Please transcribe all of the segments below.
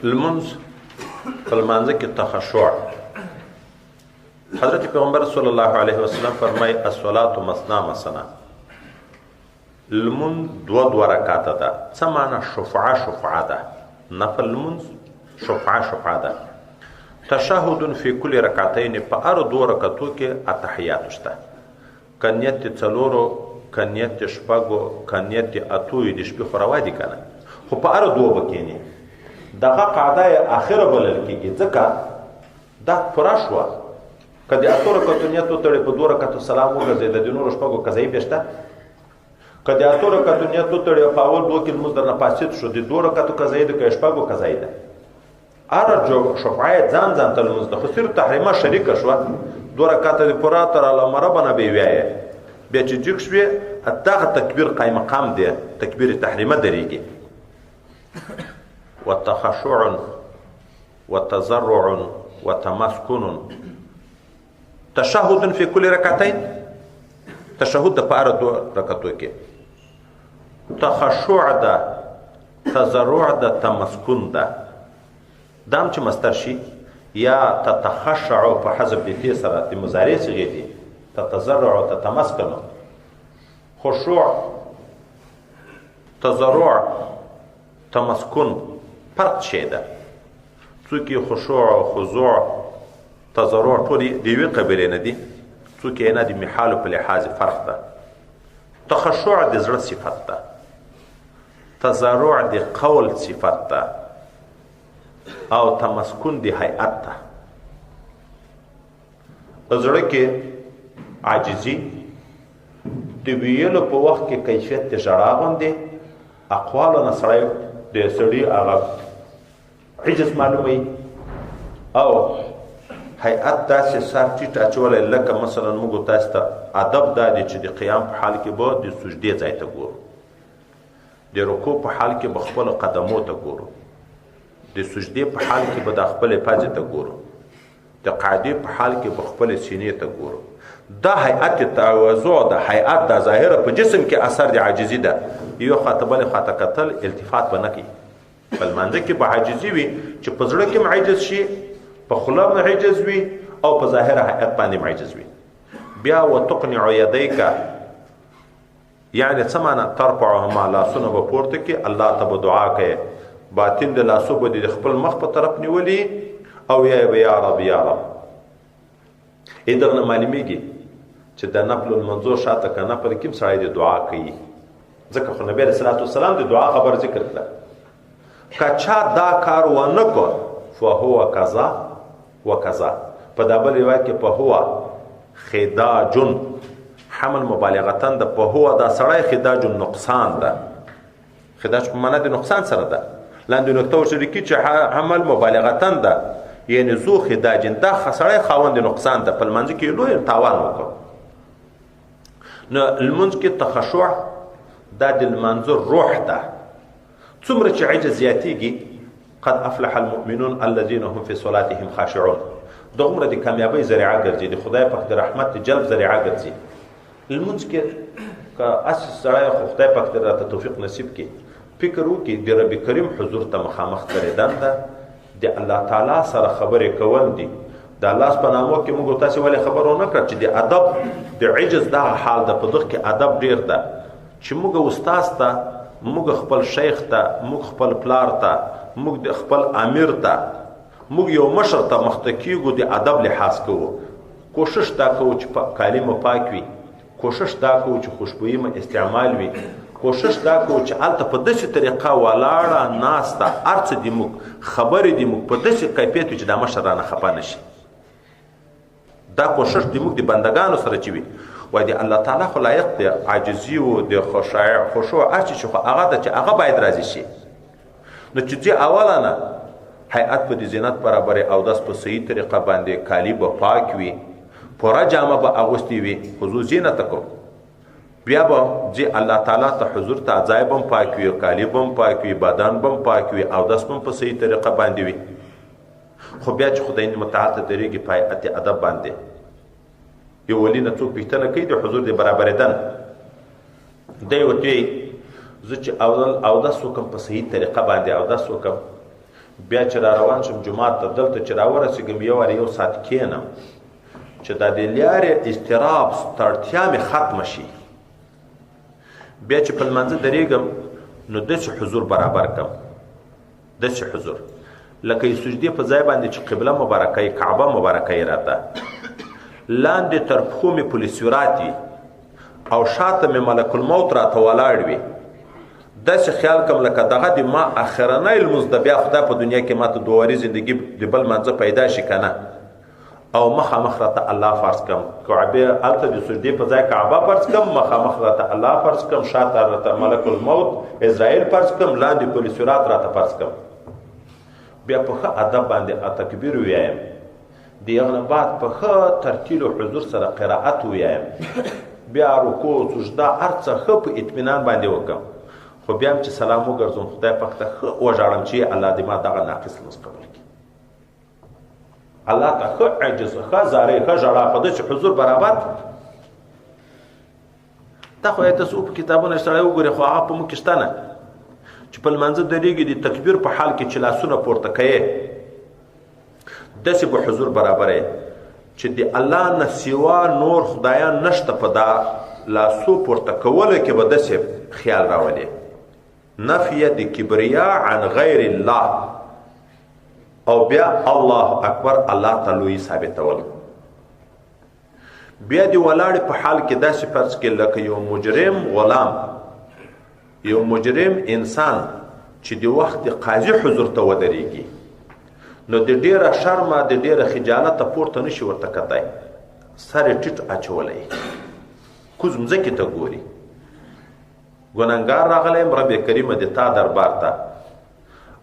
لمونځ په لمانځه کې تخشع. حضرت پیغمبر صلی الله علیه وسلم فرمایي الصلاة مثنا مثنا، لمونځ دوه دوه رکعته ده. څه معنی شفعه شفعه ده؟ نفل لمونځ شفعه شفعه ده. تشهد فی کل رکعتین، په هرو دوو رکعتو کې التحیات شته. که نیت دې څلورو، که نیت دې شپږو، که نیت دې اتو وي، د شپې خو روا دي که نه، خو په هرو دوو به کښېنې. دغه قاعده یې اخره بلل کېږي، ځکه دا پوره شوه. که د اتو رکعتو نیت وتړې، په دوو رکعتو سلام وګرځې، د دې نورو شپږو قضایي بیا شته. که د اتو رکعتو نیت وتړې او په اول دوو کې لمونځ درنه فاسد شو، د دوو رکعتو قضایي ده که شپږو قضایي ده؟ هره شفعه یې ځان ځان ته لمونځ ده، خو صرف تحریمه شریکه شوه. دوه رکعته دې پوره تر اللهم ربنا به یې ویایې، بیا چې جګ شوې دغه تکبیر قایم مقام دی، تکبیر تحریمه درېږي. وتخشع وتضرع وتمسكن، تشهد في كل ركعتين، تشهد د په هره دوه رکعتو کې، تخشع ده، تضرع ده، تمسکن ده. دا هم چې مصدر شي یا تتخشع په حذف د تې سره د مضارع صیغې دي، تتضرع تتمسکن. خشوع تضرع تمسکن فرق شی ده. څوک یې خشوع او خضوع تضرع ټول د یوې قبیلې نه دي، څوک یې نه د محالو په لحاظ فرق ده. تخشع د زړه صفت ده، تضرع د قول صفت ده، او تمسکن د هیئت ده. په زړه کې عاجزي، د ویلو په وخت کې کیفیت د ژړا غوندې، اقوالو نه سړی د سړي هغه عجز معلوموي، او هیئت داسې سر ټیټ اچولی لکه مثلا موږ تاسې ته ادب دا دی چې د قیام په حال کې به د سجدې ځای ته ګورو، د رکوع په حال کې به خپلو قدمو ته ګورو، د سجدې په حال کې به د خپلې پزې ته ګورو، د قاعدې په حال کې به خپلې سینې ته ګورو. دا هیئت تواضع ده، هیئت دا ظاهره په جسم کې اثر د عاجزي ده. یو خواته بلې خواته کتل التفات به نه کوي. په لمانځه کې به عاجزي وي چې په زړه کې هم عاجز شي، په خوله هم عاجز وي، او په ظاهره هیئت باندې هم عاجز وي. بیا وتقنع یدیک، یعنې څه معنی؟ ترفعهما، لاسونه به پورته کړي، الله ته به دعا کوي، باطن د لاسو به دې د خپل مخ په طرف نیولي او یا به یا رب یا رب. ای دغه نه معلومیږي چې د نفل لمونځو شاته که نفل کې هم سړی د دعا کوي، ځکه خو نبی علیه الصلاة والسلام د دعا خبر ذکر کړه. که چا دا کار ونه کړ فهو کذا وکذا. په دا بل روایت کې فهو خداج، حمل مبالغتاً ده، فهو دا سړی خداج نقصان ده، خداج په معنا د نقصان سره ده. لاندې نکته ورسره لیکي چې حمل مبالغتاً ده، یعنې ذو خداج، دا سړی خاوند نقصان ده، په لمانځه کې لوی تاوان وکړ. نو لمونځ کې تخشع دا د لمانځه روح ده. څومره چې عجز زیاتېږي، قد افلح المؤمنون الذين هم في صلاتهم خاشعون، دغومره د کامیابۍ ذریعه ګرځي، د خدای پاک د رحمت د جلب ذریعه ګرځي. لمونځ کې که هسې سړی خو خدای پاک دې راته توفیق نصیب کړي، فکر وکړي د رب کریم حضور ته مخامخ درېدن ده، د الله تعالی سره خبرې کول دي. د الله په نامو کې موږ تاسې ولې خبر ونه کړه چې د ادب د عجز دغه حال ده، په دغه کې ادب ډېر ده چې موږ استاد ته، موږ خپل شیخ ته، موږ خپل پلار ته، موږ د خپل امیر ته، موږ یو مشر ته مخته کېږو، د ادب لحاظ کوو. کوشش دا کوو چې کالي مو پاک وي، کوشش دا کوو چې خوشبویي مو استعمال وي، کوشش دا کوو چې هلته په داسې طریقه ولاړه ناسته هر څه دې موږ خبرې دې موږ په داسې کیفیت وي چې دا مشر رانه خفه نه شي. دا کوشش دې موږ د بندګانو سره چې وي، وایي د الله تعالی خو لایق دی عاجزي او د خشوع هر څه چې خو هغه ده چې هغه باید راضي شي. نو چې ځي اوله نه هیئت په دې زینت برابرې، اودس په صحیح طریقه باندې، کالي به پاک وي، پوره جامه به اغوستې وي، خضوع زینت کو، بیا به ځي الله تعالی ته حضور ته ځای به هم پاک وي، کالي به هم پاک وي، بدن به هم پاک وي، اودس به هم په صحیح طریقه باندې وي. خو بیا چې خدای متعال ته درېږي په هیئت ادب باندې، یو ولي نه څوک پوښتنه کوي د حضور د برابرېدن، دی ورته وایي زه چې اودس وکړم په صحیح طریقه باندې اودس وکړم، بیا چې را روان شم جومات ته، دلته چې راورسېږم یو وار یو ساعت کښېنم چې دا د لارې اضطراب ستړتیا مې ختمه شي. بیا چې په لمانځه درېږم نو داسې حضور برابر کم، داسې حضور لکه یې سجدې په ځای باندې چې قبله مبارکه یې، کعبه مبارکه یې راته لاندې تر پښو مې پل صراط وي او شاته مې ملک الموت راته ولاړ وي. داسې خیال کم لکه دغه د ما اخرنی لمونځ ده، بیا خدای په دنیا کې ما ته دواري زندګي د بل لمانځه پیدا شي که نه، او مخامخ راته الله فرض کم، کعبه هلته د سجدې په ځای کعبه فرض کم، مخامخ راته الله فرض کم، شاته راته ملک الموت عزرائیل فرض کم، لاندې پل صراط راته فرض کم. بیا په ښه ادب باندې تکبیر ووایم، د هغه نه بعد په ښه ترتیل او حضور سره قرائت ووایم، بیا رکوع سجده هر څه ښه په اطمینان باندې وکړم. خو بیا هم چې سلام وګرځوم خدای پاک ته ښه وژاړم چې الله دې ما دغه ناقص لمونځ قبول کړي. الله ته ښه عجز، ښه زارۍ، ښه ژړا، په داسې حضور برابر. تا خو یې تاسو په کتابونه سړی وګوري، خو هغه په موږ کې شته نه چې په لمانځه درېږي د تکبیر په حال کې چې لاسونه پورته کوي داسې به حضور برابر چې د الله نه سوا نور خدایان نشته، په دا لاسو پورته کولو کې به داسې خیال راولي، نفی د کبریا عن غیر الله، او بیا الله اکبر الله ته لوی ثابتول. بیا د ولاړې په حال کې داسې فرض کې لکه یو مجرم غلام، یو مجرم انسان چې د وخت د قاضي حضور ته ودرېږي، نو د ډېره شرمه د ډېره خجالته پورته نشي ورته کتی، سر یې ټیټ اچولی، کوز مځکې ته ګوري، ګناهګار راغلی یم رب کریمه د تا دربار ته،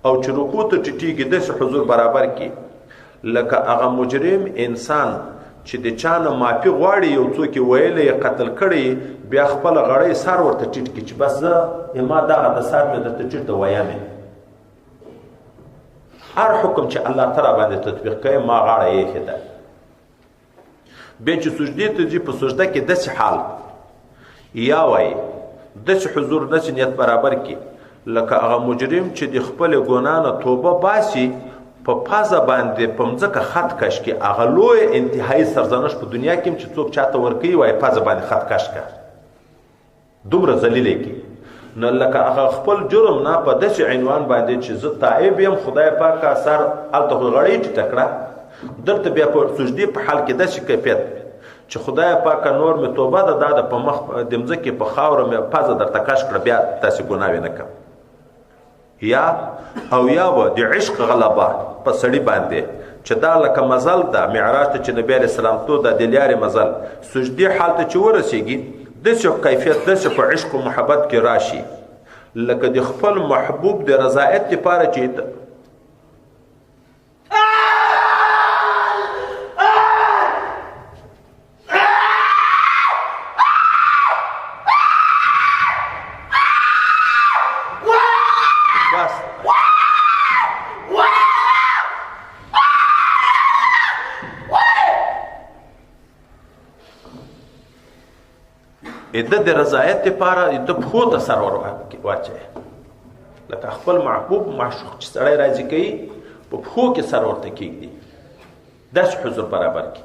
او چې رکوع ته ټیټېږي داسې حضور برابر کړي لکه هغه مجرم انسان چې د چا نه معافي غواړي، یو څوک یې ویلی یې قتل کړی، بیا خپله غړۍ سر ورته ټیټ کړي چې بس زه ما دغه د سر مې درته ټیټ ده وایم یې. هر حکم چې الله ته راباندې تطبیق کوي ما غاړه یې ایښې ده. بیا چې سجدې ته ځي په سجده کې داسې حال یا وایي داسې حضور داسې نیت برابر کړي لکه هغه مجرم چې د خپلې ګناه نه توبه باسي، په پزه باندې په مځکه خط کش کړي، هغه لوی انتهایي سرزنش په دنیا کې هم چې څوک چاته ورکوي وایي پزه باندې خط کش کړه، دومره ذلیل یې کړي. نو لکه هغه خپل جرم نه په داسې عنوان باندې چې زه تائب یم خدای پاکه سر هلته خو غړۍ ټیټه کړه، دلته بیا په سجدې په حال کې داسې کیفیت چې خدای پاکه نور مې توبه ده، دا د په مخ د مځکې په خاوره مې پزه درته کش کړه، بیا داسې ګناوې نه کوم. یا او یا به د عشق غلبه په سړي باندې چې دا لکه مزل ده، معراج ته چې نبی علیه السلام ته دا د لارې مزل، سجدې حال ته چې ورسېږي داسې کیفیت داسې په عشق و محبت کې راشي لکه د خپل محبوب د رضایت لپاره چې د رضایت لپاره د پښو ته سر ور واچوي، لکه خپل محبوب معشوق چې سړی راضي کوي په پښو کې سر ورته کېږدي، داسې حضور برابر کړي.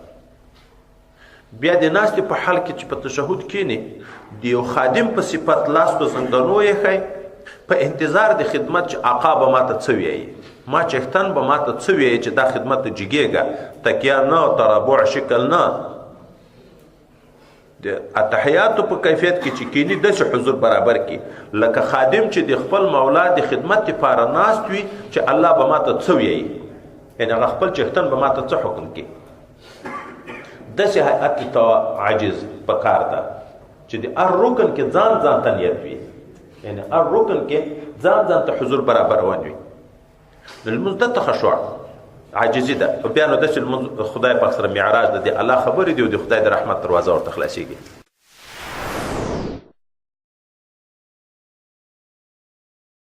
بیا د ناستې په حال کې چې په تشهد کښېني د یو خادم په صفت لاس په زنګنو یې ښی، په انتظار د خدمت چې آقا به ماته څه ویایي، ما چښتن به ماته څه ویایي چې دا خدمت ته جګېږه، تکیه نه، تربع شکل نه، د اتحیاتو په کیفیت کې چې کینی داسې حضور برابر کړي لکه خادم چې د خپل مولا د خدمت لپاره ناست وي چې الله به ماته څه ویایي، یعنې هغه خپل چښتن به ماته څه حکم کړي. داسې هیئت ته عاجز پکار ده چې د هر رکن کې ځان ځان ته نیت وي، یعنې هر رکن کې ځان ځان ته حضور برابرون وي. نو لمونځ دته خشوع عاجزي ده. او بیا نو داسې لمونځ خدای پاک سره معراج ده، د الله خبرې دي او د خدای د رحمت دروازه ورته خلاصېږي.